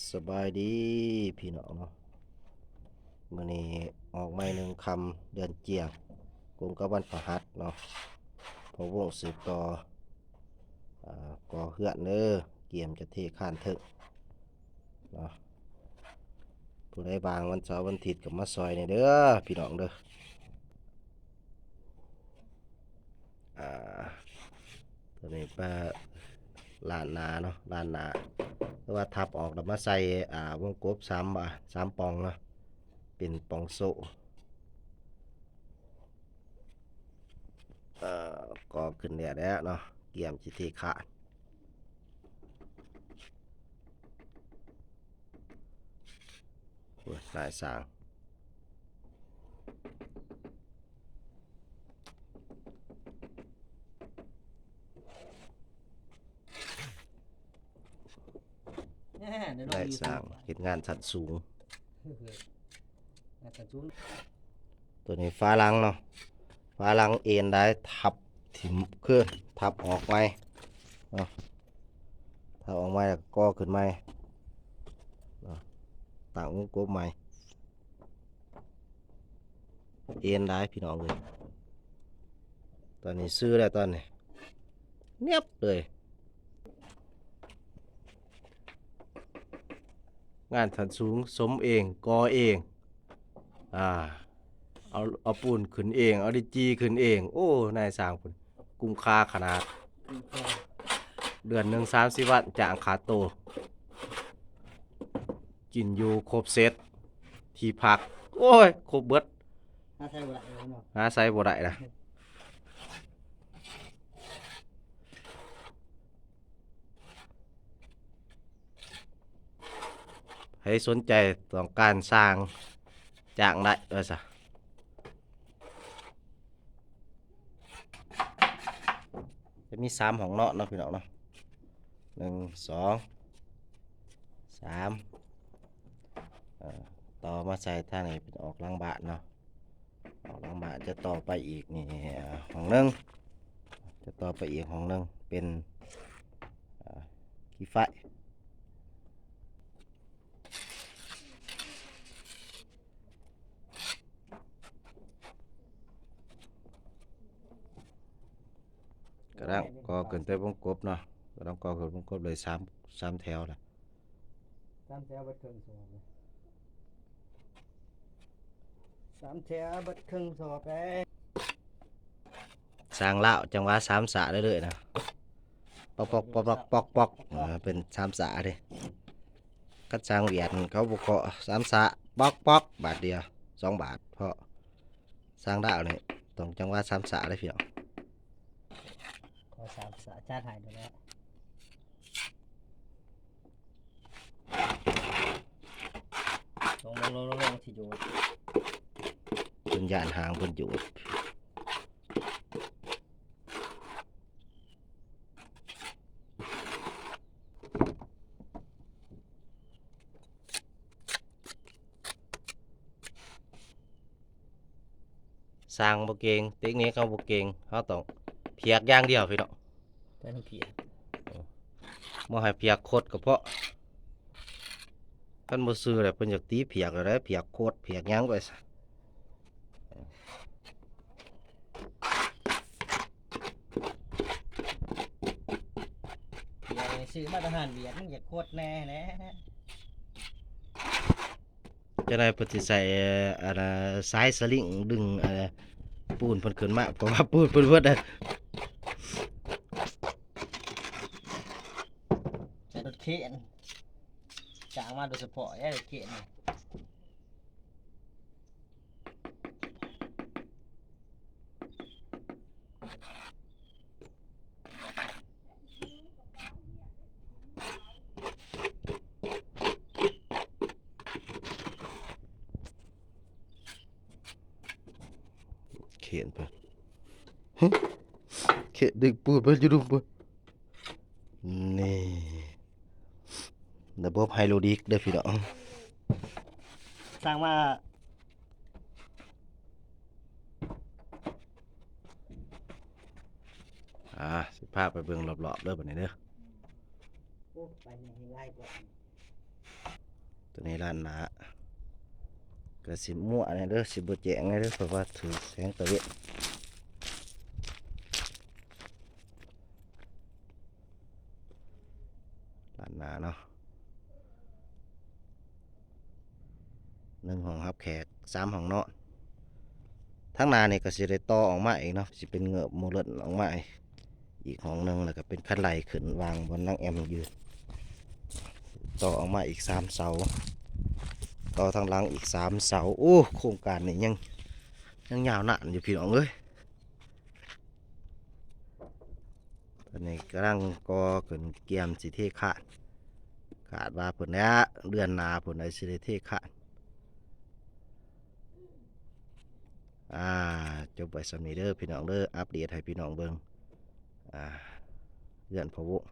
ສະບາຍດີພີ່ນ້ອງເນາະ, ມື້ນີ້ອອກໃໝ່ໜຶ່ງຄ່ຳເດືອນຈຽງ ກົງກັບວັນພະຫັດເນາະ, ພໍ່ວົງສືບຕໍ່ ອ່າ ກໍ່ເຮືອນເດີ, ກຽມຈະເທຄານເທິງເນາະ. ຜູ້ໃດວ່າງວັນເສົາວັນອາທິດກໍມາຊ່ອຍແດ່ເດີພີ່ນ້ອງເດີ. ອ່າ ຕົວນີ້ປະລ້ານໜ້າເນາະ, ລ້ານໜ້າ ແຕ່ວ່າທັບອອກແລ້ວມາໃສ່ ອ່າ ວົງກົບສາມບາ ສາມປ່ອງເນາະ, ເປັນປ່ອງໂສ້. ເອີ ກໍຂຶ້ນແລ້ວແຫຼະເນາະ, ກຽມຊິເທຄານ. ໂອ້ຍ ນາຍຊ່າງ ແນ່ ນາຍຊ່າງເຮັດງານຊັ້ນສູງ. ງານຊັ້ນສູງ. ຕົວນີ້ຝາຫຼັງເນາະ, ຝາຫຼັງເອັນໄດ້ ທັບຖິ້ມຄືນ ທັບອອກໃໝ່ເນາະ, ທັບອອກໃໝ່ແລ້ວກໍກໍ່ຂຶ້ນໃໝ່ເນາະ, ຕັ້ງວົງກົບໃໝ່. ເອັນໄດ້ພີ່ນ້ອງເອີຍ, ຕອນນີ້ຊື່ແລ້ວ ຕອນນີ້ນຽບເລີຍ. ງານຂັ້ນສູງ ສົມເອງ ກໍ່ເອງ ອ່າ ເອົາ ເອົາປູນຂຶ້ນເອງ ເອົາດິນຈີ່ຂຶ້ນເອງ. ໂອ້ ນາຍຊ່າງພຸ້ນ ກຸ້ມຄ່າຂະໜາດ. ເດືອນໜຶ່ງສາມສິບວັນ ຈ້າງຄ່າໂຕ, ກິນຢູ່ຄົບເຊັດ, ທີ່ພັກ ໂອ້ຍ ຄົບເບິດ. ຫາໃຊ້ບໍ່ໄດ້ເນາະ, ຫາໃຊ້ບໍ່ໄດ້ນະ. ໃຜສົນໃຈຕ້ອງການຊ່າງ ຈ້າງໄດ້ວ່າຊະ. ຈະມີສາມຫ້ອງນອນເນາະພີ່ນ້ອງເນາະ, ໜຶ່ງ ສອງ ສາມ. ເອີ ຕໍ່ມາໃສ່ທາງນີ້ເປັນອອກຫຼັງບ້ານເນາະ, ອອກຫຼັງບ້ານຈະຕໍ່ໄປອີກນີ້ ເອີ ຫ້ອງໜຶ່ງ, ຈະຕໍ່ໄປອີກຫ້ອງໜຶ່ງເປັນ ເອີ ຂີ້ໄຟ. ກຳລັງກໍ່ຂຶ້ນແຕ່ວົງກົບເນາະ, ກຳລັງກໍ່ຂຶ້ນວົງກົບເລີຍ ສາມ ສາມແຖວລະ. ສາມແຖວເບິດເຄິ່ງສອບເລີຍ, ສາມແຖວເບິດເຄິ່ງສອບເດ້. ຊ່າງລາວຈັ່ງວ່າສາມສາເລື້ອຍໆນະ, ປອກໆ ເອີ ເປັນສາມສາເດ້. ຄັນຊ່າງຫວຽດເຂົາບໍ່ເຄາະສາມສາ ປອກໆ ບາດດຽວ ສອງບາດ. ເພາະຊ່າງລາວນີ້ຕ້ອງຈັງຫວະສາມສາເດ້ພີ່ນ້ອງ, ຂໍສາມສາ ຈັດໃຫ້ໂດດແລ້ວ. ລົງໆໆໆ ຊິໂຍນ. ເພິ່ນຢ້ານຫາງເພິ່ນໂຍນ. ຊ່າງບໍ່ເກັ່ງ, ເຕັກນິກເຮົາບໍ່ເກັ່ງ, ເຮົາຕ້ອງພຽກຢ່າງດຽວພີ່ນ້ອງ. ແຕ່ມັນພຽກ ບໍ່ໃຫ້ພຽກຄົດກະເພາະ. ຄັນບໍ່ຊື່ແລ້ວເພິ່ນຢາກຕີພຽກແລ້ວເດ້, ພຽກຄົດພຽກຫຍັງໄປຊະ. ພຽກນີ້ຊື້ມາແຕ່ຮ້ານຫວຽດ, ມັນຢາກຄົດແນ່ແຫຼະ. ຈັ່ງໃດເພິ່ນຊິໃສ່ ອັນນ່າ ສາຍສະລິງດຶງ ອັນນ່າ ປູນເພິ່ນຂຶ້ນມາ, ເພາະວ່າປູນເພິ່ນເບິດ. ໃສ່ລົດເຄນ, ຈ້າງມາໂດຍສະເພາະເດ້ລົດເຄນ. ເຂນໄປ ເຂນດຶງປູນໄປຢູ່ລຸ່ມພຸ້ນ. ນີ້ ລະບົບໄຮໂດຣລິກເດີພີ່ນ້ອງ. ສ້າງມາ ອ່າ ຊິພາໄປເບິ່ງລອບໆເດີບັດນີ້ເດີ. ໂອ້ ໄປນີ້ໃຫ້ຫຼາຍກວ່າ. ຕົວນີ້ລ້ານໜ້າ ກະຊິມົວແດ່ເດີ ຊິບໍ່ແຈ້ງແດ່ເດີ ເພາະວ່າຖືກແສງຕາເວັນ. ດ້ານໜ້າເນາະ ໜຶ່ງຫ້ອງຮັບແຂກ ສາມຫ້ອງນອນ. ທາງໜ້ານີ້ກໍຊິໄດ້ຕໍ່ອອກມາອີກເນາະ ຊິເປັນເງີບໂມເດີນອອກມາອີກຫ້ອງໜຶ່ງ ແລ້ວກໍເປັນຄັນໄດຂຶ້ນວາງບ່ອນນາງແອມຢືນ ຕໍ່ອອກມາອີກສາມເສົາ ຕໍ່ທາງຫຼັງອີກສາມເສົາ. ໂອ້ ໂຄງການນີ້ຍັງ ຍັງຍາວນານຢູ່ພີ່ນ້ອງເອີຍ. ຕອນນີ້ກຳລັງກໍ່ຂຶ້ນ ກຽມຊິເທຄານ ຄາດວ່າພຸ້ນແຫຼະ ເດືອນໜ້າພຸ້ນແຫຼະ ຊິໄດ້ເທຄານ. ອ່າ ຈົບໄວ້ສ່ຳນີ້ເດີພີ່ນ້ອງເດີ ອັບເດດໃຫ້ພີ່ນ້ອງເບິ່ງ ອ່າ ເຮືອນພໍ່ວົງ